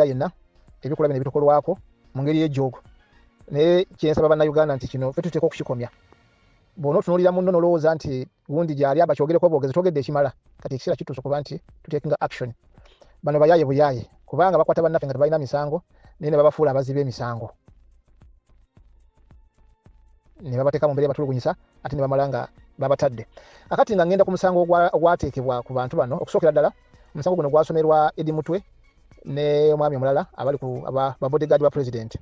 Yenna ebikolwa bino ebitukolwako mu ngeri y'ejjoogo, naye kyensaba Bannayuganda nti kino ffe tuteeka okukikomya. Bw'ona otunuulira munno n'olowooza nti gundi gyali aba kyogereko bwogezi, twogedde ekimala. Kati ekiseera kituuse okuba nti tutekinga action. Bano bayaaye buyaaye, kubanga bakwata bannaffe nga tebalina misango, naye ne babafuula abazzi b'emisango ne babateeka mu mbeera ebatulugunyisa, ate ne bamala nga babatadde. Akati nga ngenda ku musango ogwateekebwa ku bantu bano, okusookera ddala omusango guno gwasomerwa Eddie Mutwe ne omwami omulala abali ku ba bodyguard ba president,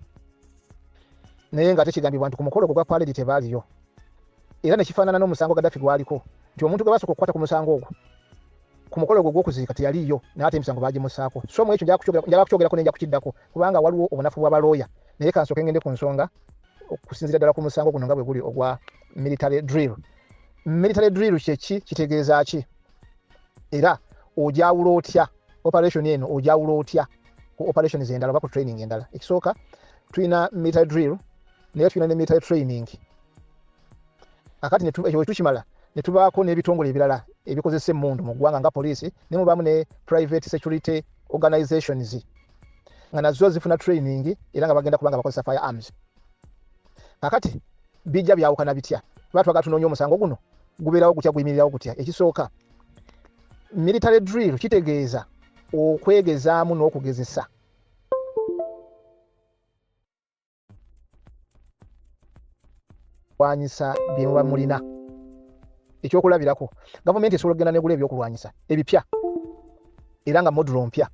naye nga ate kigambibwa nti ku mukolo ogwo gwa parade tebaaliyo. Era ne kifaanana n'omusango Gaddafi gwaliko, nti omuntu gwe basooka okukwata ku musango ogwo ku mukolo ogwo ogw'okuziika teyaliiyo, naye ate emisango baagimussaako. So mu ekyo njagala kukyogerako ne nja kukiddako, kubanga waliwo obunafu bw'abalooya. Naye kansooke ngende ku nsonga okusinziira ddala ku musango guno nga bwe guli ogwa military drill. Military drill kyeki? Kitegeeza ki? Era ojawula otya operation eno? Ojawula otya ku operations endala oba ku training endala? Ekisooka, tulina military drill, naye tulina ne military training. Akati ekyo bwe tukimala, ne tubaako n'ebitongole ebirala ebikozesa emmundu mu ggwanga nga poliisi, ne mubaamu ne private security organizations nga nazo zifuna training era nga bagenda kuba nga bakozesa firearms. Kakati bijja byawukana bitya? Tuba twagala tunoonya omusango guno gubeerawo gutya, guyimirirawo gutya? Ekisooka, military drill kitegeeza okwegezaamu n'okugezesa kulwanyisa bye muba mulina. Ekyokulabirako, gavumenti esobola okugenda negula ebyokulwanyisa ebipya era nga modulo mpya.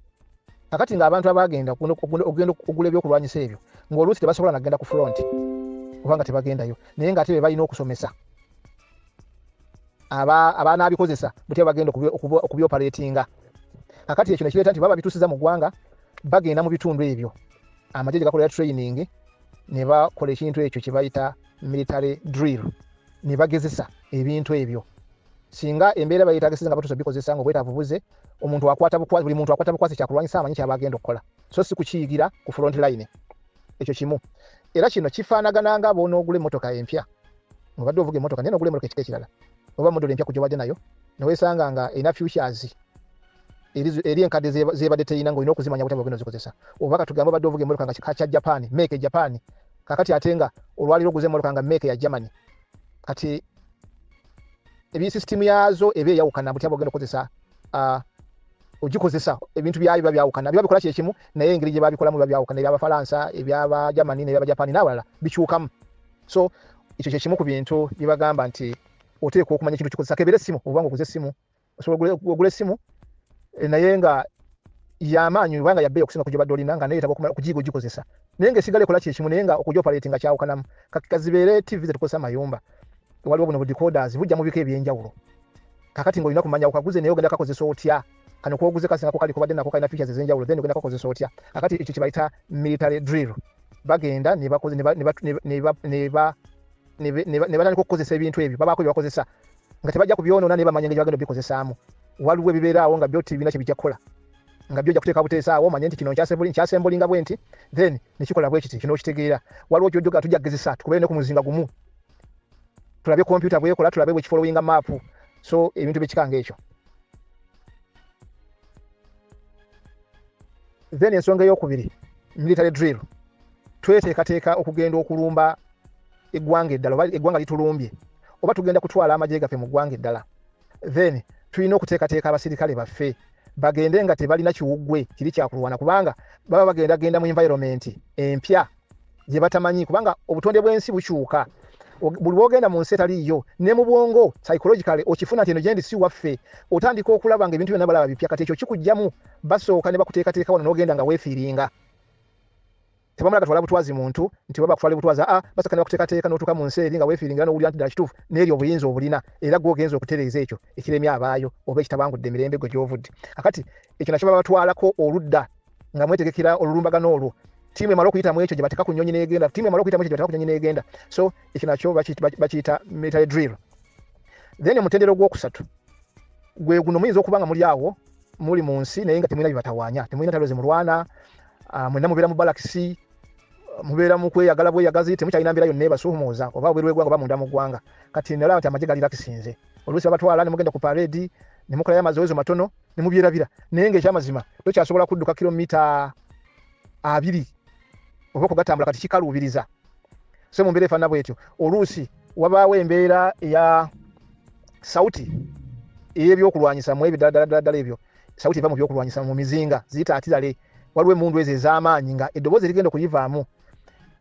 Kakati ng'abantu abagenda okugenda okugula ebyokulwanyisa ebyo ng'oluusi tebasobola nagenda ku front kubanga tebagendayo, naye ng'ate be balina okusomesa abanaabikozesa butya bagenda okubyoperatinga. Kakati ekyo nekireeta nti baba bituusiza mu ggwanga, bagenda mu bitundu ebyo amagye gye gakolera training ne bakola ekintu ekyo kye bayita military drill, ne bagezesa ebintu ebyo. Singa embeera bayetagisiza nga batuusa bikozesa nga obwetaavu buze, omuntu akwata bukwasi, buli muntu akwata bukwasi kyakulwanyisa, amanyi kyaba agenda okukola, so si kukiyigira ku front line. Ekyo kimu. Era kino kifaanagana nga bw'onoogula emmotoka empya. Obadde ovuga emmotoka, naye n'ogula emmotoka ekika ekirala oba model empya ku gy'obadde nayo, neweesanga nga erina features eri enkadde zebadde terina, ng'olina okuzimanya butya bw'ogenda ozikozesa. Oba katugambe obadde ovuga emmotoka nga kika kya Japan, make Japan, kakati ate nga olwaliro oguze emmotoka nga make ya Germany. Kati ebisisitimu yaazo eba eyawukana butya bw'ogenda okukozesa, ogikozesa, ebintu byayo biba byawukana. Biba bikola kyekimu, naye engeri gye babikolamu biba byawukana. Ebyabafalansa, ebyaba Germany n'ebyabajapani n'abalala bikyukamu. So ekyo kyekimu ku bintu bye bagamba nti oteekwa okumanya ekintu kikozesa. Kebeera essimu, oba nga oguze essimu, osobola ogula essimu, naye nga yamaanyi oba nga yabbeeyi okusinga ku gyobadde olina, nga naye yetaaga okugiyiga ogikozesa, naye ng'esigala ekola kyekimu, naye nga okugioperatinga kyawukanamu. Kazibeere TV zetukozesa mayumba, waliwo buno bu decoders bujja mu bika ebyenjawulo. Kakati ng'olina kumanya okaguze, naye ogenda kakozesa otya? Kano kwoguze kasinga ku kali kubadde nako, kalina features ez'enjawulo, then ogenda kakozesa otya? Kakati ekyo kye bayita military drill. Bagenda ne batandika okukozesa ebintu ebyo, babaako bye bakozesa nga tebajja kubyonoona, naye bamanya engeri bagenda obikozesaamu. Waliwo ebibeeraawo nga byo tebirina kye bijja kukola, nga byo ojja kuteeka buteesa awo, omanye nti kino nkyasembulinga bwe nti, then nekikola bwe kiti, kino okitegeera. Waliwo kyojoga tujja kugezesa, tukubere ne ku muzinga gumu, tulabe kompyuta bwekola, tulabe bwe kifollowinga maapu. So ebintu byekika ng'ekyo. Then ensonga eyokubiri, military drill, tweteekateeka okugenda okulumba eggwanga eddala oba eggwanga litulumbye, oba tugenda kutwala amagye gaffe mu ggwanga eddala, then tulina okuteekateeka abasirikale baffe bagende nga tebalina kiwuggwe kiri kyakulwana, kubanga baba bagenda genda mu environment empya gye batamanyi, kubanga obutonde bw'ensi bukyuka. Buli bwogenda mu nsi etaliiyo, ne mu bwongo psychologically okifuna nti eno gyendi si waffe, otandika okulaba nga ebintu byonna balaba bipya. Kati ekyo kikugjamu, basooka ne bakuteekateeka wano n'ogenda nga weefiiringa. Tebamala gatwala butwazi muntu nti oba bakutwala butwazi, aa, basooka ne bakuteekateeka n'otuuka mu nsi eri nga weefiiringa n'owulira nti ddala kituufu n'eri obuyinza obulina, era gwe ogenza okutereeza ekyo ekiremye abaayo oba ekitabangudde emirembe gwe gy'ovudde. Kakati ekyo nakyo babatwalako oludda nga mwetegekera olulumbagano olwo. Ttiimu emala okuyitamu ekyo gye bateeka ku nnyonyi n'egenda, ttiimu emala okuyitamu ekyo gye bateeka ku nnyonyi n'egenda. So ekyo nakyo bakiyita military drill. Then omutendera ogwokusatu gwe guno: muyinza okuba nga muli awo muli mu nsi, naye nga temulina bibatawaanya, temulina ntalo ze mulwana, mwenna mubeera mu balakisi, mubeera mu kweyagala bweyagazi, temukyalina mbeera yonna ebasuumuuza oba bweru w'eggwanga oba munda mu ggwanga. Kati nalaba nti amagye gali lakisinze, oluusi babatwala ne mugenda ku parade ne mukolayo amazoezo matono ne mubyerabira, naye ng'ekyamazima tokyasobola kudduka kilomita 20 oba okugatambula kati kikaluubiriza. So mu mbeera efaanana bwetyo, oluusi wabaawo embeera eya sauti ey'ebyokulwanyisa mu ebyo ddala ddala ddala ebyo, sauti eva mu byokulwanyisa mu mizinga ziyita atirale. Waliwo emmundu ezo ez'amaanyi nga eddoboozi erigenda okuyivaamu,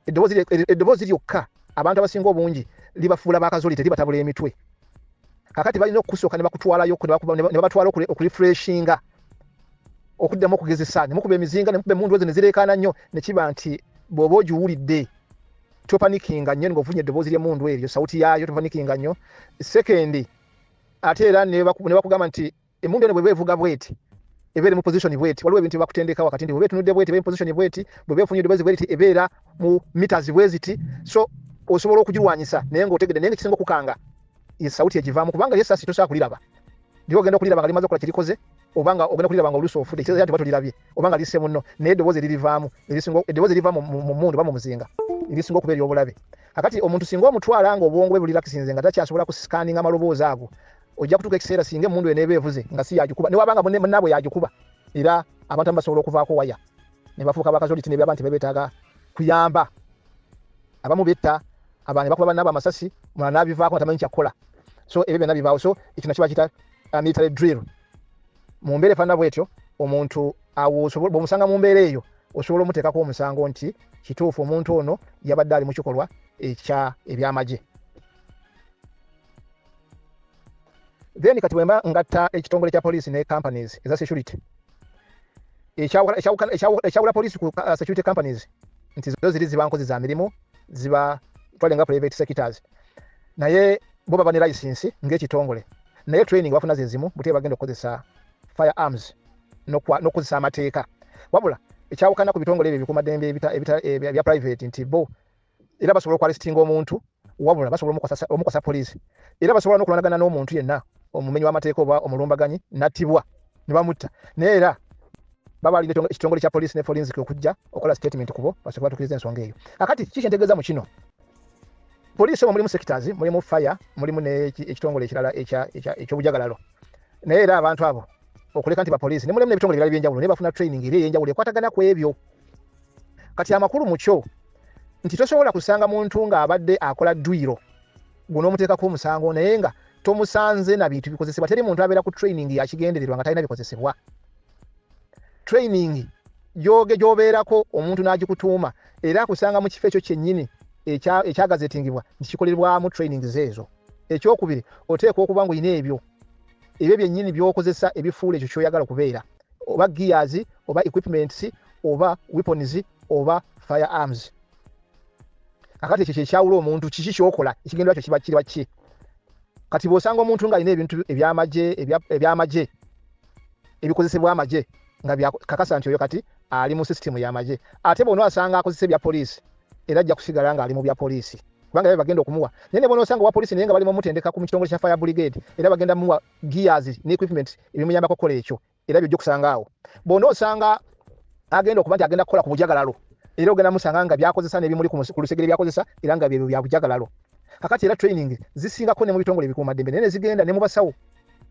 eddoboozi lyokka abantu abasinga obungi libafuula bakazoli, teribatabula emitwe. Kakati balina okukusooka ne bakutwalayo, ne babatwala okurefreshinga, okuddamu okugezesa, ne mukuba emizinga, ne mukuba emmundu ezo ne zireekaana nnyo, ne kiba nti bw'oba ogiwulidde topanikinga nnyo ng'ofunye eddoboozi ly'emmundu eryo, sawuti yaayo, topanikinga nnyo. Second, ate era ne bakugamba nti emmundu eno bw'eba evuga bweti, ebeere mu position bweti. Waliwo ebintu byebakutendeka wakati nti bweba etunudde bweti, ebeera mu position bweti, bweba efunye eddoboozi bweti, ebeera mu meters bweziti. So osobola okugirwanyisa naye ng'otegedde. Naye nga ekisinga okukanga ye sawuti egivaamu, kubanga ye essasi tosobola kuliraba. Liba ogenda okuliraba nga limaze okukola kyerikoze, oba nga ogenda kuliraba nga oluusi ofudde, kitegeeza nti oba tolirabye oba nga lisse munno. Naye eddoboozi eririvaamu, eddoboozi eriva mu mmundu oba mu muzinga erisinga okuba ery'obulabe. Kakati omuntu singa omutwala nga obwongo bwe bulirakisinze, nga takyasobola kusikaninga amaloboozi ago, ojja kutuuka ekiseera singa emmundu eneeba evuze nga si yagikuba, newaba nga munnaabwe yagikuba, era abantu abamu basobola okuvaako waya ne bafuuka bakazoliti, ne byaba nti bebeetaaga kuyamba. Abamu betta, abalala ne bakuba bannaabwe amasasi, omulala n'abivaako nga tamanyi kyakukola. So ebyo byonna bibaawo. So ekyo nakyo bakiyita military drill. Mu mbeera efaanana bwetyo, omuntu awo bw'omusanga mu mbeera eyo, osobola omuteekako omusango nti kituufu omuntu ono yabadde ali mu kikolwa ekya ebyamagye. Then kati bwemba ngatta ekitongole kya poliisi ne companies eza security, ekyawula poliisi ku security companies nti zo ziri ziba nkozi za mirimu, ziba twale nga private sectors, naye bo baba ne license ng'ekitongole, naye training bafuna ze zimu butye bagenda okukozesa firearms n'okukozesa amateeka. Wabula ekyawukana ku bitongole ebyo ebikuumaddembe ebya private nti bo era basobola okuarrestinga omuntu, wabula basobola omukwasa poliisi, era basobola n'okulwanagana n'omuntu yenna omumenyi w'amateeka oba omulumbaganyi n'attibwa ne bamutta, naye era baba balina ekitongole kya poliisi ne forensic okujja okukola statement kubo basooke batuukirize ensonga eyo. Kakati kiki kyentegeeza mu kino? Poliisi omwo mulimu sectors, mulimu fire, mulimu n'ekitongole ekirala ekyobujagalalo, naye era abantu abo okuleka nti bapoliisi ne mulimu n'ebitongole ebirala ebyenjawulo, naye bafuna training eri ey'enjawulo ekwatagana ku ebyo. Kati amakulu mu kyo nti tosobola kusanga muntu ng'abadde akola dduyiro gw'onoomuteekako omusango naye nga tomusanze na bintu bikozesebwa. Teri muntu abeera ku training yakigendererwa nga talina bikozesebwa. Training gyoge gy'obeerako omuntu n'agikutuuma era akusanga mu kifo ekyo kyennyini ekyagazetingibwa nti kikolerwamu trainings ezo. Ekyokubiri, oteekwa okuba ng'olina ebyo byennyini by'okozesa ebifuula ekyo ky'oyagala okubeera, oba gears oba equipments oba weapons oba firearms. Kakati ekyo kyekyawula omuntu, kiki kyokola, ekigendera kyo kiba kiriba ki. Kati bw'osanga omuntu ng'alina ebintu ebyamagye ebikozesebwa amagye, nga kakasa nti oyo kati ali mu system y'amagye. Ate bw'onoosanga akozesa ebya poliisi, era ajja kusigala ng'ali mu bya poliisi, kubanga era bagenda okumuwa. Naye ne bw'onoosanga owa poliisi naye nga bali mumutendeka ku kitongole kya fire brigade, era bagenda muwa gears ne equipment ebimuyambako okukola ekyo, era byojja okusanga awo. Bw'onoosanga agenda okuba nti agenda kukola ku bujagalalo, era ogenda musanga nga byakozesa n'ebimuli ku lusegere byakozesa era nga byebyo bya bujagalalo. Kakati era training zisingako ne mu bitongole ebikuumaddembe, naye ne zigenda ne mu basawo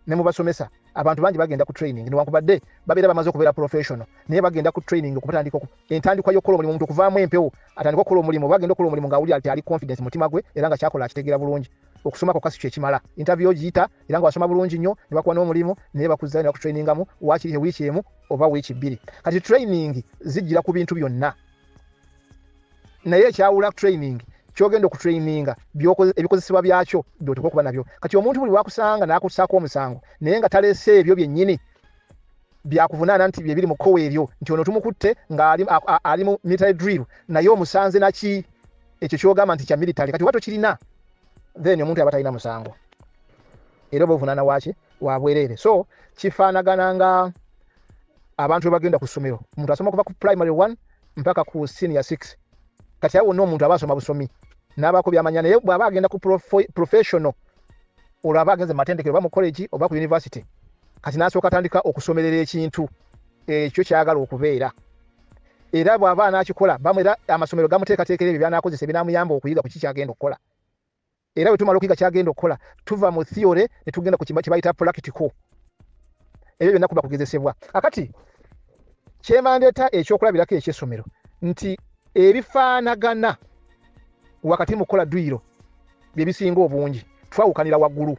ne mu basomesa. Abantu bangi bagenda ku training newankubadde babeera bamaze okubeera professional, naye bagenda ku training okutandika entandikwa y'okukola omulimu. Omuntu okuvaamu empewo atandika okukola omulimu, oba agenda okukola omulimu ng'awulira nti ali confidence mu mutima gwe era nga kyakola akitegeera bulungi. Okusoma kwokka si kyekimala. Interview ogiyita era nga wasoma bulungi nnyo ne bakuwa n'omulimu, naye bakuzzayo ne bakutrainingamu waakiri wiiki emu oba wiiki 2. Kati training zijjira ku bintu byonna, naye ekyawula training kyogenda okutraininga ebikozesebwa byakyo byoteekwa okuba nabyo. Kati omuntu buli wakusanga n'akusaako omusango naye nga taleese ebyo byennyini byakuvunaana nti bye biri mu kkowa eryo, nti ono tumukutte nga ali mu military drill, naye omusanze naki ekyo kyogamba nti kya military, kati oba tokirina, then omuntu aba talina musango era oba ovunaana waki wabwereere. So kifaanagana nga abantu bwe bagenda ku ssomero. Omuntu asoma kuva ku primary 1 mpaka ku senior 6. Kati awo wonna omuntu aba asoma busomi n'abaako byamanya, naye bw'aba agenda ku professional, olwo aba agenze mu matendekero oba mu college oba ku university, kati n'asooka atandika okusomerera ekintu ekyo kyagala okubeera. Era bw'aba anaakikola, era amasomero gamuteekateekera ebyo by'anaakozesa ebinaamuyamba okuyiga ku ki kyagenda okukola. Era bwe tumala okuyiga kyagenda okukola, tuva mu theory ne tugenda ku kye bayita practical. Ebyo byonna kuba kugezesebwa. Akati Kyemandeeta ekyokulabirako ekyessomero nti ebifaanagana wakati mu kukola dduyiro bye bisinga obungi, twawukanira waggulu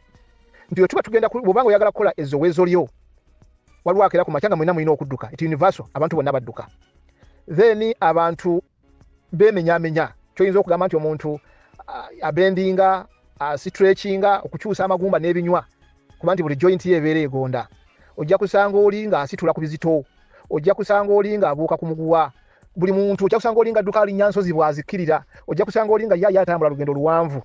nti wetuba tugenda bw'oba nga oyagala kukola ezzowezo lyo, waliwo akeera ku makya nga mulina mulina okudduka, it universal, abantu bonna badduka. Then abantu bemenyamenya, kyoyinza okugamba nti omuntu abendinga, asitrekinga, okukyusa amagumba n'ebinywa, kuba nti buli joint ye ebeera egonda. Ojja kusanga oli ng'asitula ku bizito, ojja kusanga oli ng'abuuka ku muguwa, buli muntu ojja kusanga oli ng'adduka alinnya nsozi bw'azikkirira, ojja kusanga oli nga ye ye atambula lugendo luwanvu.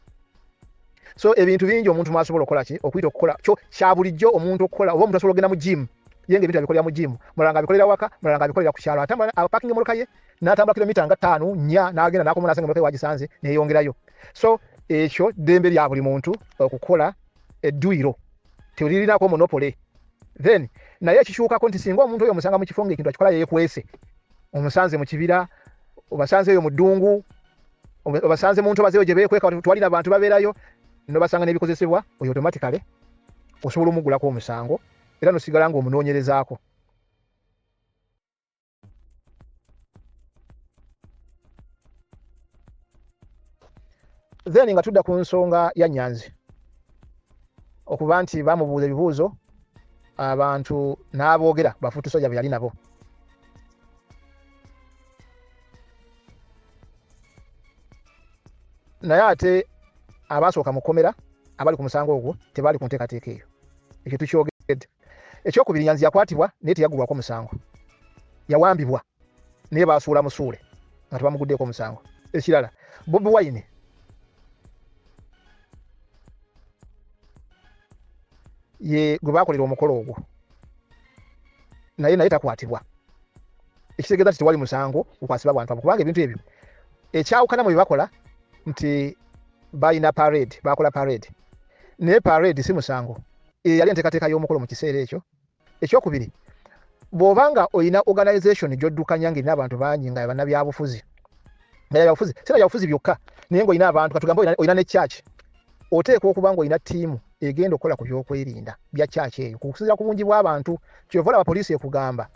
So ebintu bingi omuntu mwasobola okukola ki okuyita okukola kyo kya bulijjo omuntu okukola, oba omuntu asobola okugenda mu gym ye nga ebintu abikolera mu gym, mulala ng'abikolera waka, mulala ng'abikolera ku kyalo, atambula apakinga emmotoka ye n'atambula kilomita nga 5 4 n'agenda n'akoma n'asanga emmotoka ye wagisanze neyongerayo. So ekyo ddembe lya buli muntu okukola edduyiro, teririnako monopoly. Then naye ekikyukako nti singa omuntu oyo omusanga mu kifo ng'ekintu akikola yeekwese, omusanze mu kibira, obasanze eyo mu ddungu, obasanze mu ntobazi eyo gye beekweka, twalina abantu babeerayo, nobasanga n'ebikozesebwa, oyo automatically osobola omugulako omusango era nosigala ng'omunoonyerezaako. Then nga tudda ku nsonga ya Nyanzi, okuba nti bamubuuza ebibuuzo abantu n'aboogera bafutusoja be yali nabo. Naye ate abaasooka mu kkomera abali ku musango ogwo tebaali ku nteekateeka eyo, ekyo tukyogedde. Ekyokubiri, Nyanzi yakwatibwa naye teyaggulwako musango, yawambibwa naye baasuula musuule nga tebamuguddeeko omusango. Ekirala, Bobi Wine ye gwe baakolera omukolo ogwo naye takwatibwa, ekitegeeza nti tewali musango gukwasibwa bantu abo, kubanga ebintu ebyo ekyawukana mu bye bakola nti balina parade, bakola parade, naye parade si musango, eyo yali enteekateeka y'omukolo mu kiseera ekyo. Ekyokubiri, bw'oba nga olina organization gy'oddukanya ng'erina abantu bangi nga bannabyabufuzi, nga byabufuzi si byabufuzi byokka, naye ng'olina abantu, katugambe olina ne church, oteekwa okuba ng'olina ttiimu egenda okukola ku byokwerinda bya church eyo kusinziira ku bungi bw'abantu. Kyova olaba poliisi ekugamba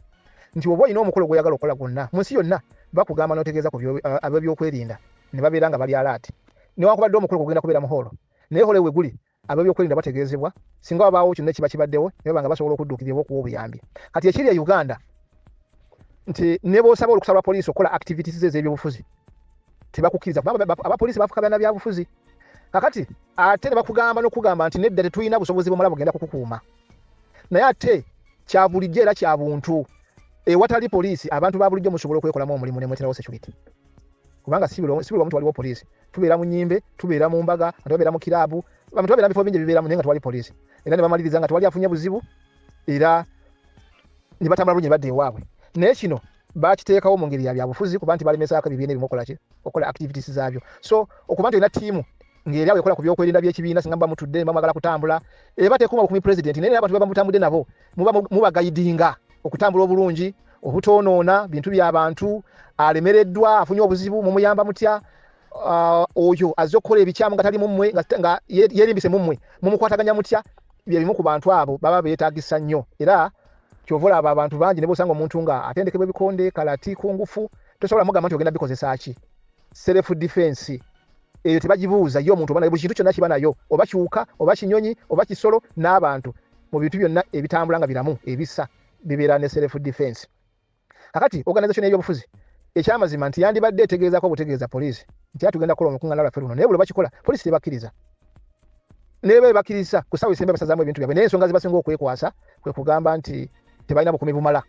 nti oba olina omukolo gw'oyagala okukola gwonna mu nsi yonna, bakugamba n'otegeeza ku ab'ebyokwerinda ne babeera nga bali alert, newankubadde omukolo gugenda kubeera mu hall, naye hall we guli ab'ebyokwerinda bategeezebwa singa wabaawo kyonna ekiba kibaddewo ne baba nga basobola okudduukirira oba okuwa obuyambi. Kati ekiri e Uganda nti ne bw'osaba olukusa lwa poliisi okukola activities ze ez'ebyobufuzi tebakukkiriza, kubanga abapoliisi bafuka bannabyabufuzi. Kakati ate ne bakugamba n'okugamba nti nedda, tetulina busobozi bumala bugenda kukukuuma. Naye ate kya bulijjo era kya buntu, ewatali poliisi abantu ba bulijjo musobola okwekolamu omulimu ne mweterawo security, kubanga si buli wamu twaliwo poliisi. Tubeera mu nnyimbe, tubeera mu mbaga, abantu babeera mu kiraabu, abantu babeera mu bifo bingi ebibeeramu, naye nga tewali poliisi. Era ne bamaliriza nga tewali afunye buzibu, era ne batambula bulungi ne badda ewaabwe. Naye kino bakiteekawo mu ngeri ya byabufuzi, kuba nti balemesaako ebibiina ebimu okukola ki, okukola activities zaabyo. So okuba nti olina ttiimu ng'eri awo ekola ku byokwerinda by'ekibiina, singa muba mutudde muba mwagala kutambula, eba tekuuma bukumi president, naye abantu baba mutambudde nabo mubagayidinga okutambula obulungi, obutoonoona bintu bya bantu. Alemereddwa, afunye obuzibu, mumuyamba mutya? Oyo azze okukola ebikyamu nga tali mummwe, nga yeerimbise mummwe, mumukwataganya mutya? Bye bimu ku bantu abo baba beetagisa nnyo. Era kyova olaba abantu bangi ne bw'osanga omuntu nga atendekebwa ebikonde, karate, kung fu, tosobola mugamba nti ogenda bikozesa ki. Self defense eyo tebagibuuza ye omuntu oba naye buli kintu kyonna kiba nayo, oba kiwuka oba kinyonyi oba kisolo, n'abantu mu bintu byonna ebitambula nga biramu ebisa bibeera ne self defense. Kakati organization y'ebyobufuzi ekyamazima nti yandibadde etegeezaako obutegeeza poliisi nti tugenda kukola olukuŋŋaana lwaffe luno, naye bwe bakikola poliisi tebakkiriza, naye bwe bakkiriza ku ssaawa esemba basazaamu ebintu byabwe. Naye ensonga zibasinga okwekwasa kwe kugamba nti tebalina bukuumi bumala.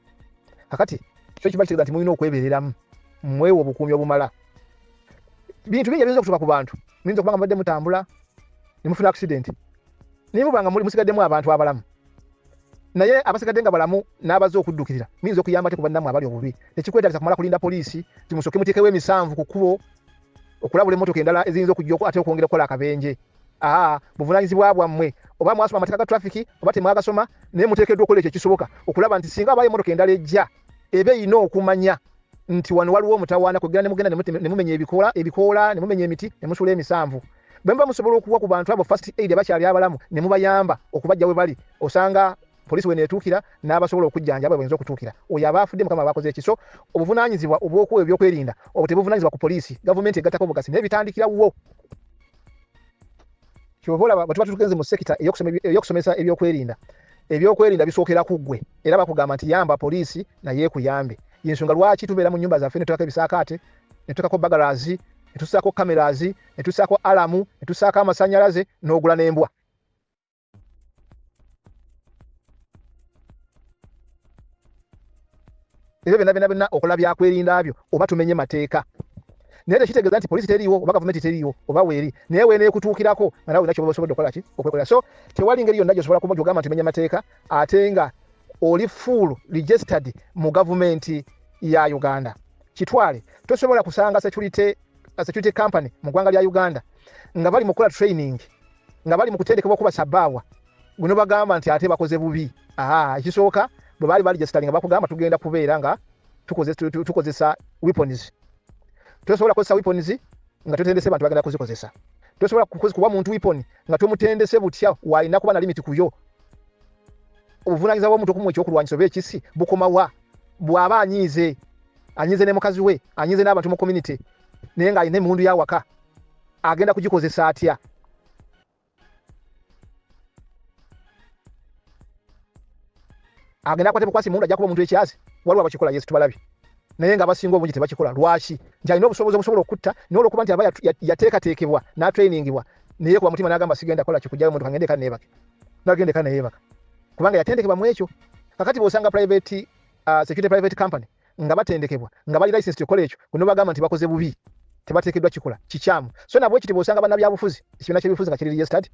Kakati kyo kiba kitegeeza nti mulina okwebeereramu mwewe obukuumi obumala. Bintu bingi ebiyinza okutuuka ku bantu, muyinza okuba nga mubadde mutambula ne mufuna accident, naye muba nga musigaddemu abantu abalamu, naye abasigadde nga balamu n'abazze okuddukirira muyinza okuyamba ate ku bannammwe abali obubi. Tekikwetaagisa kumala kulinda poliisi nti musooke muteekewo emisanvu ku kkubo okulabula emmotoka endala eziyinza okujja ate okwongera okukola akabenje. Aa, buvunaanyizibwa bwammwe, oba mwasoma amateeka ga traffic oba temwagasoma, naye muteekeddwa okukola ekyo ekisoboka okulaba nti singa wabaayo emmotoka endala ejja, eba erina okumanya nti wano waliwo omutawaana. Kwegera ne mugenda ne mumenya ebikoola, ne mumenya emiti, ne musuula emisanvu. Bwe muba musobola okuwa ku bantu abo first aid abakyali abalamu ne mubayamba okubajja we bali, osanga Poliisi weneetuukira n'abasobola okujjanjaba bayinza okutuukira oyo aba afudde, Mukama aba akoze ekiso. Obuvunaanyizibwa obw'okuwa ebyokwerinda obwo tebuvunaanyizibwa ku poliisi, gavumenti egattako bugasi, naye bitandikira wo. Kyova olaba bwe tuba tugenze mu sekita ey'okusomesa ebyokwerinda, ebyokwerinda bisookera ku ggwe, era bakugamba nti yamba poliisi naye ekuyambe. Yensonga lwaki tubeera mu nnyumba zaffe ne tuteekako ebisaakaate, ne tuteekako bagalazi, ne tussaako cameras, ne tussaako alamu, ne tussaako amasannyalaze, n'ogula n'embwa. Ebyo byonna byonna byonna okola byakwerinda byo oba tumenye mateeka, naye tekitegeeza nti poliisi teriiwo oba gavumenti teriiwo oba weeri, naye weneekutuukirako nga nawe olina kyoba osobodde okukola ki okwekolera. So tewali ngeri yonna gyosobola kuba gyogamba nti menya mateeka ate nga oli full registered mu gavumenti ya Uganda. Kitwale tosobola kusanga security company mu ggwanga lya Uganda nga bali mu kukola training, nga bali mu kutendekebwa okuba sabaawa, guno bagamba nti ate bakoze bubi. Ekisooka bwe baali bali registering bakugamba tugenda kubeera nga tukozesa weapons. Tosobola kukozesa weapons nga totendese bantu bagenda kuzikozesa. Tosobola kuwa muntu weapon nga tomutendese butya, walina kuba na limit kuyo. Obuvunaanyizibwa bw'omuntu okumuwa ekyokulwanyisa oba ekisi bukoma wa? Bw'aba anyiize, anyiize ne mukazi we, anyiize n'abantu mu community, naye ng'alina emmundu y'awaka, agenda kugikozesa atya? Agenda akwate bukwasi mundu, ajja kuba omuntu ekyazi. Waliwo abakikola, yesu tubalabye, naye nga abasinga obungi tebakikola. Lwaki? Nti alina obusobozi obusobola okutta, naye olwokuba nti aba yateekateekebwa n'atrainingibwa, naye kuba mutima n'agamba sigenda kola kikujjayo omuntu, kangende eka neebake, nagenda eka neyeebaka kubanga yatendekebwa mu ekyo. Kakati bw'osanga private security private company nga batendekebwa, nga bali licensed okukola ekyo, guno bagamba nti bakoze bubi, tebateekeddwa kikola, kikyamu. So nabwe kiti bw'osanga bannabyabufuzi, ekibiina ky'ebyobufuzi nga kiri registered,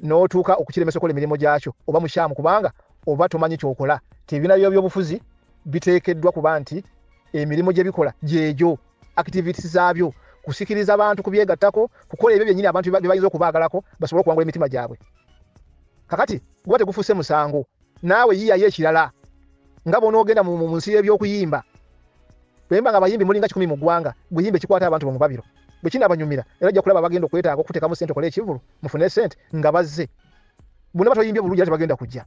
n'otuuka okukiremesa okukola emirimu gyakyo, oba mukyamu, kubanga oba tomanyi kyokola. Ti ebibiina by'ebyobufuzi biteekeddwa kuba nti emirimu gye bikola gyegyo, activities zaabyo kusikiriza bantu kubyegattako, kukola ebyo byennyini abantu bye bayinza okubaagalako basobole okuwangula emitima gyabwe. Kakati guba tegufuuse musango, naawe yiyayo ekirala nga bw'onoogenda mu nsi y'ebyokuyimba. Bwemba nga abayimbi mulinga 100 mu ggwanga, guyimba ekikwata abantu bo mu babiro bwe kinaabanyumira, era ojja kulaba abagenda okwetaaga okuteekamu ssente okole ekivvulu mufune ssente nga bazze. Bonna batoyimbye bulungi era tebagenda kujja.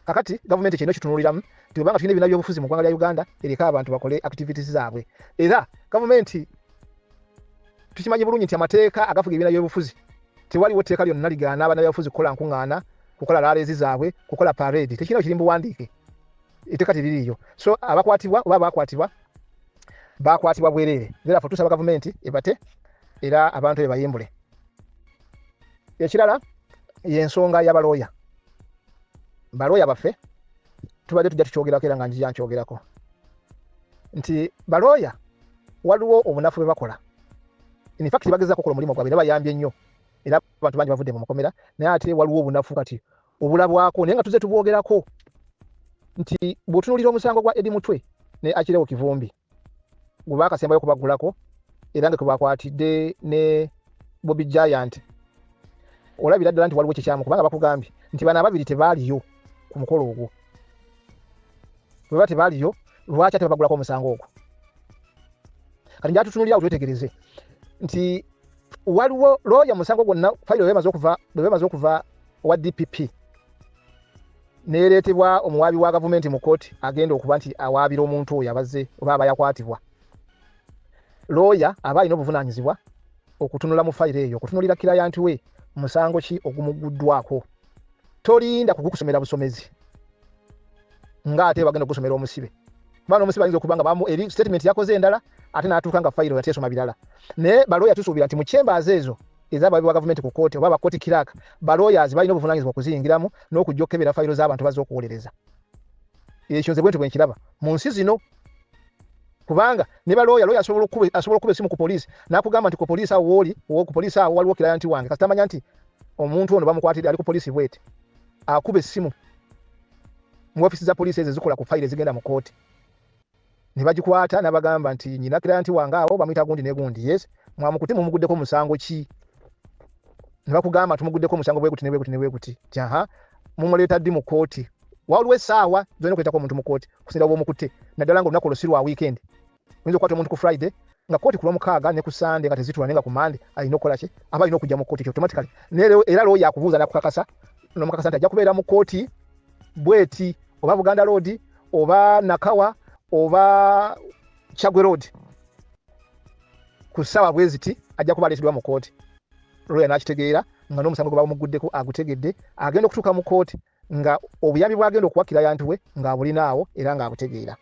Kakati gavumenti kyerina okitunuuliramu nti bwebanga tulina ebibiina by'obufuzi mu ggwanga lya Uganda, ereke abantu bakole activities zaabwe. Era gavumenti tukimanyi bulungi nti amateeka agafuga ebibiina by'obufuzi, tewaliwo tteeka lyonna ligaana bannabyabufuzi kukola nkuŋŋaana, kukola rallies zaabwe, kukola parade. Tekirina kiri mu buwandiike, etteeka teririiyo. So abakwatibwa oba abakwatibwa bakwatibwa bwereere. Therefore tusaba gavumenti ebate era abantu be bayimbule. Ekirala y'ensonga y'abalooya. Balooya baffe tubadde tujja tukyogerako era nga njija nkyogerako nti balooya waliwo obunafu bwe bakola. In fact bagezaako okukola omulimu gwabwe era bayambye nnyo, era abantu bangi bavudde mu makomera, naye ate waliwo obunafu kati obulabwako, naye nga tuzze tubwogerako nti bw'otunuulira omusango gwa Eddie Mutwe ne Achileo Kivumbi gwe baakasembayo okubaggulako era nga kwe bakwatidde ne Bobi Giant, olabira ddala nti waliwo ekikyamu, kubanga bakugambye nti bano ababiri tebaaliyo ku mukolo ogwo. Bwe baba tebaaliyo, lwaki ate babagulako omusango ogwo? Kati njala tutunuulira awo twetegereze nti waliwo looya musango gwonna, fayiro bwe bamaze okuva owa DPP neereetebwa omuwaabi wa gavumenti mu kkooti agenda okuba nti awaabira omuntu oyo abazze oba aba yakwatibwa. Looya aba alina obuvunaanyizibwa okutunula mu fayiro eyo, okutunuulira kirayanti we musango ki ogumuguddwako. Tolinda kugukusomera busomezi ng'ate bagenda okugusomera omusibe, kuba n'omusibe ayinza okuba nga bamu eri statement yakoze endala ate n'atuuka nga fayiro yateesoma birala. Naye balooya tusuubira nti mu chambers ezo ez'abawi ba gavumenti ku kkooti oba ba court clerk, balawyers balina obuvunaanyizibwa okuziyingiramu n'okujja okukebera fayiro z'abantu bazze okuwolereza. Ekyo nze bwentyo bwe nkiraba mu nsi zino, kubanga ne balooya, looya asobola okukuba essimu ku poliisi n'akugamba nti ku poliisi awo wooli, ku poliisi awo waliwo client wange, kasita amanya nti omuntu ono bamukwatidde ali ku poliisi bweti, akuba essimu mu ofiisi za poliisi ezo ezikola ku fayiro ezigenda mu kkooti ne bagikwata n'abagamba nti nyina client wange awo bamuyita gundi ne gundi, yes, mwamukutte mumuguddeko musango ki? Ne bakugamba tumuguddeko omusango bwe guti ne bwe guti ne bwe guti, nti aha, mumuleeta ddi mu kkooti? Waliwo essaawa zolina okuleetako omuntu mu kkooti kusinziira bw'omukutte, naddala ng'olunaku olwo si lwa weekend. Oyinza okukwata omuntu ku Friday nga kkooti ku Lwomukaaga ne ku Sunday nga tezitula, naye nga ku Monday alina okukola ki? Aba alina okujja mu kkooti ekyo automatically. Naye era looya akubuuza n'akukakasa, n'omukakasa nti ajja kubeera mu kkooti Bweti oba Buganda Road oba Nakawa oba Chagwe Road ku ssaawa bwe ziti ajja kuba aleeteddwa mu kkooti. Looya n'akitegeera nga n'omusango gwe bamuguddeko agutegedde, agenda okutuuka mu kkooti nga obuyambi bw'agenda okuwa kirayanti we ng'abulina awo era ng'abutegeera.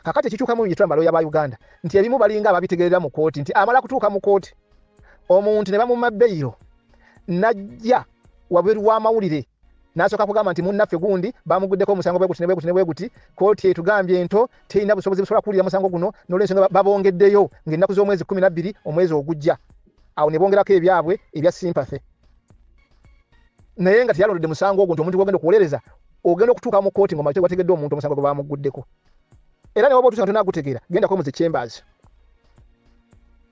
Kakati ekikyukamu bye tulaba balooya ba Uganda nti ebimu balinga ababitegeerera mu kkooti nti amala kutuuka mu kkooti omuntu ne bamumma beyiro n'ajja wabweru w'amawulire n'asooka kugamba nti munnaffe gundi bamuguddeko omusango bwe guti ne bwe guti ne bwe guti, kkooti etugambye nto terina busobozi busobola kuwulira musango guno n'olwensonga babongeddeyo ng'ennaku z'omwezi 12 omwezi ogujja, awo ne bongerako ebyabwe ebya sympathy, naye nga teyalondodde musango ogwo nti omuntu gw'ogenda okuwolereza ogenda okutuuka mu kkooti ng'omaze wategedde omuntu omusango gwe bamuguddeko, era ne waba otuusa nga tonaagutegeera gendako mu zi chambers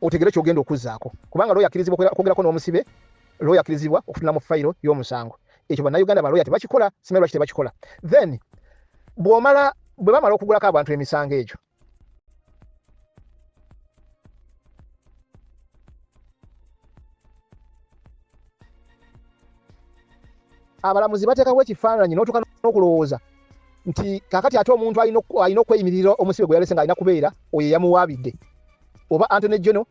otegere ky'ogenda okuzzaako, kubanga looya akkirizibwa okwogerako n'omusibe, looya akkirizibwa okutunula mu fayiro y'omusango. Ekyo Bannayuganda balooya tebakikola, simanyi lwaki tebakikola. Then bw'omala bwe bamala okugulako abantu emisango egyo abalamuzi bateekawo ekifaananyi n'otuuka n'okulowooza nti kakati ate omuntu alina okweyimirira omusibe gwe yalese ng'alina kubeera oyo eyamuwaabidde oba Antony General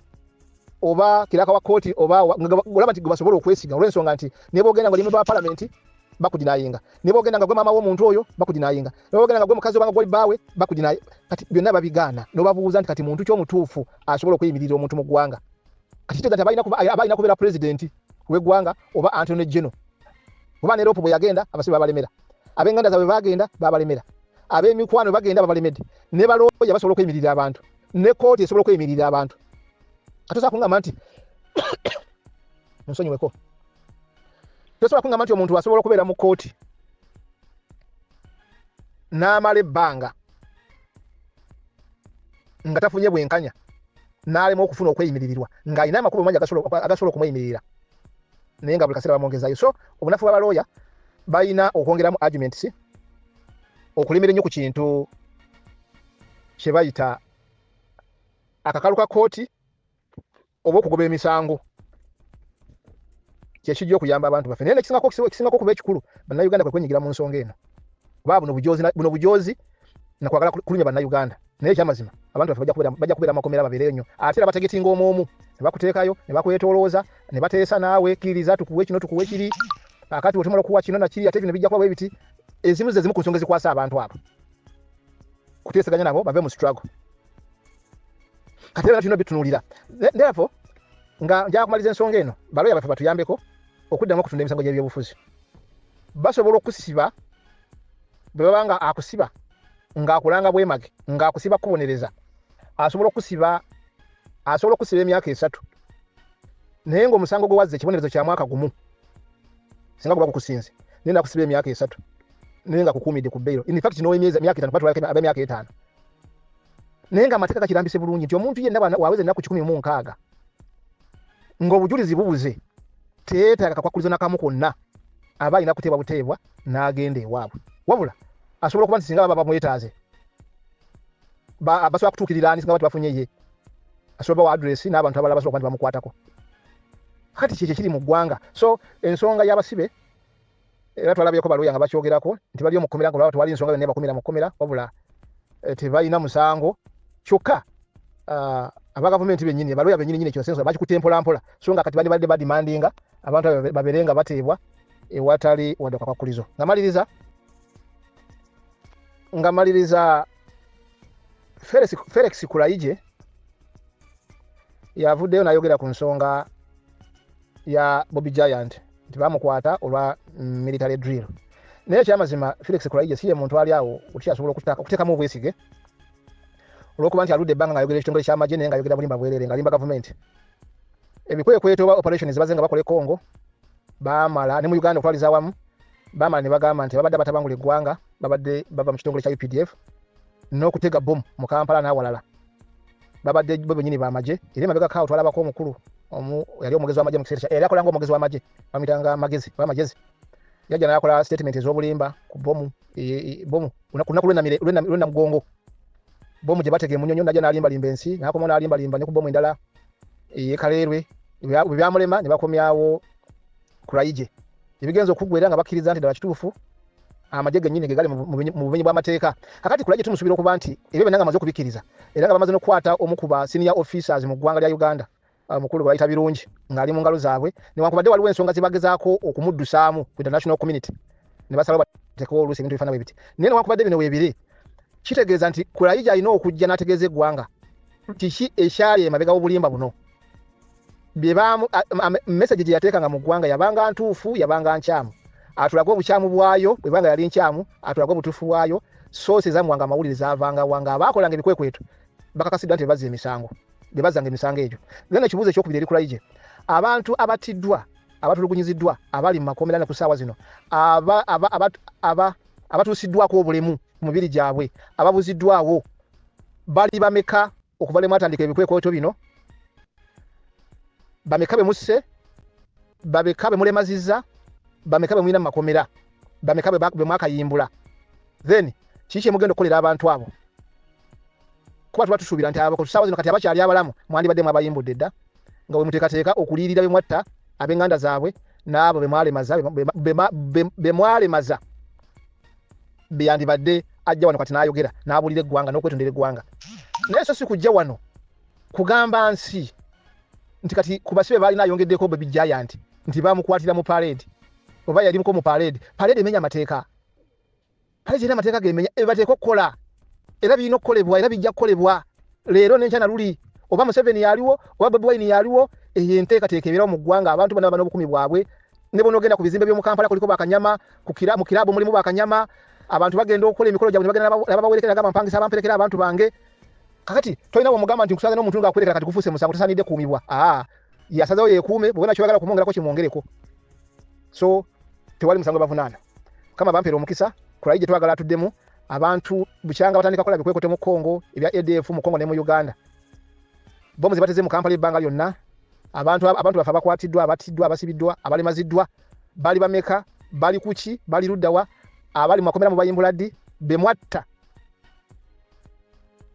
oba kiraka wa kkooti oba olaba nti gwe basobola okwesiga, olw'ensonga nti ne bw'ogenda nga oli memba wa palamenti bakudinayinga, ne bw'ogenda nga gwe maama w'omuntu oyo bakudinayinga, ne bw'ogenda nga gwe mukazi oba nga gwoli bbaawe bakudinayi. Kati byonna babigaana n'obabuuza nti kati muntu ki omutuufu asobola okweyimirira omuntu mu ggwanga? Kati kitegeeza nti aba alina kubeera pulezidenti w'eggwanga oba Antony General. Kuba ne Loopu bwe yagenda abasibe babalemera, ab'enganda zaabwe bagenda babalemera, ab'emikwano bagenda babalemedde, ne balooya basobola okweyimirira abantu, ne kkooti esobola okweyimirira abantu. Kati tosobola kungamba nti nsonyiweko, tosobola kungamba nti omuntu asobola okubeera mu kkooti n'amala ebbanga nga tafunye bwenkanya n'alema okufuna okweyimiririrwa ng'alina amakubo mangi agasobola okumweyimirira, naye nga buli kaseera bamwongezayo. So obunafu bw'abalooya balina okwongeramu arguments okulemera ennyo ku kintu kye bayita akakalu ka kkooti oba okugoba emisango, kyekijja okuyamba abantu baffe. Naye nekisingako okuba ekikulu, Bannayuganda kwe kwenyigira mu nsonga eno, kuba buno bujozi nakwagala kulumya Bannayuganda. Naye ekyamazima abantu baffe bajja kubeera makomera babeereyo nnyo, ate era bategetinga omu omu ne bakuteekayo ne bakwetolooza ne bateesa naawe, kkiririza tukuwe kino tukuwe kiri, akati wetumala okuwa kino nakiri, ate bino bijja kuba bwe biti. Ezimu ze zimu ku nsonga ezikwasa abantu abo kuteeseganya nabo bave mu struggle. Kati era tulina obitunuulira. Therefore nga njagala kumaliza ensonga eno, balooya baffe batuyambeko okuddamu okutunda emisango gy'ebyobufuzi. Basobola okusiba bwe baba nga akusiba ng'akulanga bwemage, ng'akusiba kukubonereza, asobola okusiba emyaka 3, naye ng'omusango gwe wazza ekibonerezo kya mwaka gumu singa guba gukusinze, naye nakusiba emyaka 3 naye nga kukuumidde ku bail, in fact n'ow'emyezi emyaka 5, kuba tulabako ab'emyaka 5, naye ng'amateeka gakirambise bulungi nti omuntu yenna waweza ennaku 160 ng'obujulizi bubuze teyeetaaga kakwakkulizo na kamu konna, aba alina kuteebwa buteebwa n'agenda ewaabwe. Wabula asobola okuba nti singa baba bamwetaaze basobola kutuukirira ani singa baba tebafunye ye, asobola bawa address n'abantu abalala basobola okuba nti bamukwatako. Kati kyekyo ekiri mu ggwanga. So ensonga y'abasibe era twalabyeko balooya nga bakyogerako nti bali omu kkomera nga olaba tewali nsonga yonna ebakumira mu kkomera, wabula tebalina musango. Kyokka aba gavumenti bennyini, abalooya bennyini nnyini, ekyo ensonga bakikutte mpola mpola, so nga kati bandibadde badimandinga abantu abo babeere nga bateebwa ewatali wadde kakwakulizo. Nga maliriza Felix Kulayigye yavuddeyo n'ayogera ku nsonga ya Bobby Giant nti bamukwata olwa military drill, naye ekyamazima Felix Kulayigye si ye muntu ali awo okyasobola okuteekamu obwesige, olw'okuba nti aludde ebbanga ng'ayogera ekitongole ky'amagye, naye ng'ayogera bulimba bwereere, ng'alimba gavumenti. Ebikwekweto oba operations baze nga bakola e Congo, baamala ne mu Uganda okutwaliza awamu, baamala ne bagamba nti babadde abatabangula eggwanga babadde bava mu kitongole kya UPDF n'okutega bomu mu Kampala n'awalala, babadde bo bennyini b'amagye. Era emabegako awo twalabako omukulu yali omwogezi w'amagye mu kiseera yali akola ng'omwogezi w'amagye, bamuyitanga Magezi oba Magezi, yajja n'akola statement ez'obulimba ku bomu, bomu ku lunaku lw'e Namugongo, bomu gye batega e Munyonyo, najja n'alimbalimba ensi, n'akomawo n'alimbalimba ne ku bomu endala ey'e Kaleerwe. Bwe byamulema ne bakomyawo Kulayigye, ebigenza okuggwa era nga bakkiriza nti ddala kituufu. Amagye gennyini ge gali mu bumenyi bw'amateeka. Kakati Kulaigye tumusuubira okuba nti ebyo byonna nga amaze okubikkiriza, era nga bamaze n'okukwata omu ku ba senior officers mu ggwanga lya Uganda, mukulu gwe bayita Birungi, ng'ali mu ngalo zaabwe, newankubadde waliwo ensonga ze bagezaako okumuddusaamu ku international community ne basalawo bateekewo oluusi ebintu ebifaanana bwe biti. Naye newankubadde bino weebiri, kitegeeza nti Kulaigye alina okujja n'ategeeza eggwanga kiki ekyali emabega w'obulimba buno. Message gye yateekanga mu ggwanga yabanga ntuufu, yabanga nkyamu? Atulage obukyamu bwayo. Bwebanga yali nkyamu, atulage obutuufu bwayo. Source zamuwanga amawulire zaavanga wanga? Abaakolanga ebikwekweto bakakasiddwa nti bebazza emisango, bebazzanga emisango egyo. Then ekibuuzo ekyokubiri eri Kulaigye: abantu abattiddwa, abatulugunyiziddwa, abali mu makomera ne ku ssaawa zino, abatuusiddwako obulemu ku mibiri gyabwe, ababuziddwawo, bali bameka okuva lwe mwatandika ebikwekweto bino? Bameka be musse? Bameka be mulemazizza? Bameka be mulina mu makomera? Bameka be mwakayimbula? Then kiki kyemugenda okukolera abantu abo? Kuba tuba tusuubira nti abo ku ssaawa zino kati abakyali abalamu mwandibadde mwabayimbudde dda, nga bwe muteekateeka okuliyirira be mwatta, ab'eŋŋanda zaabwe n'abo be mwalemaza, beyandibadde ajja wano kati n'ayogera n'abuulira eggwanga n'okwetondera eggwanga. Naye so si kujja wano kugamba nsi nti kati ku basibe baalina ayongeddeko Baby Giant, nti bamukwatira mu parade oba yalimuko mu parade. Parade emenya amateeka? Parade erina amateeka gemenya ebateeka okukola, era birina okukolebwa, era bijja kukolebwa leero n'enkya na luli, oba Museveni yaliwo oba Bobi Wine yaliwo. Eyo enteekateeka ebeerawo mu ggwanga. Abantu bonna baba n'obukumi bwabwe. Ne bw'onoogenda ku bizimbe by'omu Kampala kuliko bakanyama, mu kiraabu mulimu bakanyama. Abantu bagenda okukola emikolo gyabwe ne bagenda nababawerekera, gamba mpangisa abamperekera abantu bange. Kakati tolina bwomugamba nti nkusanze n'omuntu ng'akwerekera, kati gufuuse musango, tosaanidde kuumibwa. Aa, yasazewo yeekuume. Bw'obona kyoyagala kumwongerako, kimwongereko. So tewali musango bavunaana. Mukama bampeera omukisa. Kulaigye twagala atuddemu. Abantu bukyanga batandika kukola bikwekweto mu Congo ebya ADF, mu Congo ne mu Uganda, bomu ze bateze mu Kampala ebbanga lyonna, abantu baffe abakwatiddwa, abattiddwa, abasibiddwa, abalemaziddwa bali bameka? Bali kuki? Bali luddawa? Abali mu makomera mubayimbula ddi? Bemwatta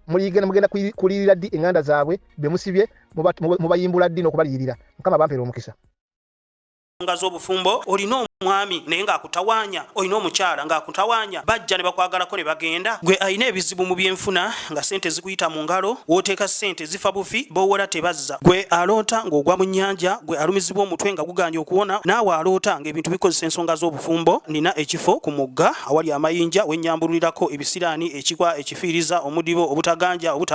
muligenda mugenda kuliyirira ddi eŋŋanda zaabwe? Bemusibye mubayimbula ddi n'okubaliyirira? Mukama bampeera omukisa. Nga z'obufumbo, olina omwami naye ng'akutawaanya, olina omukyala ng'akutawaanya, bajja ne bakwagalako ne bagenda. Gwe alina ebizibu mu byenfuna, nga sente zikuyita mu ngalo, w'oteeka sente zifa bufi, b'owola tebazza. Gwe aloota ng'ogwa mu nnyanja, gwe alumizibwa omutwe nga guganye okuwona, naawe aloota ng'ebintu bikozesa ensonga z'obufumbo, nina ekifo ku mugga awali amayinja wennyambululirako ebisiraani, ekikwa, ekifiiriza, omudibo, obutaganja, obuta.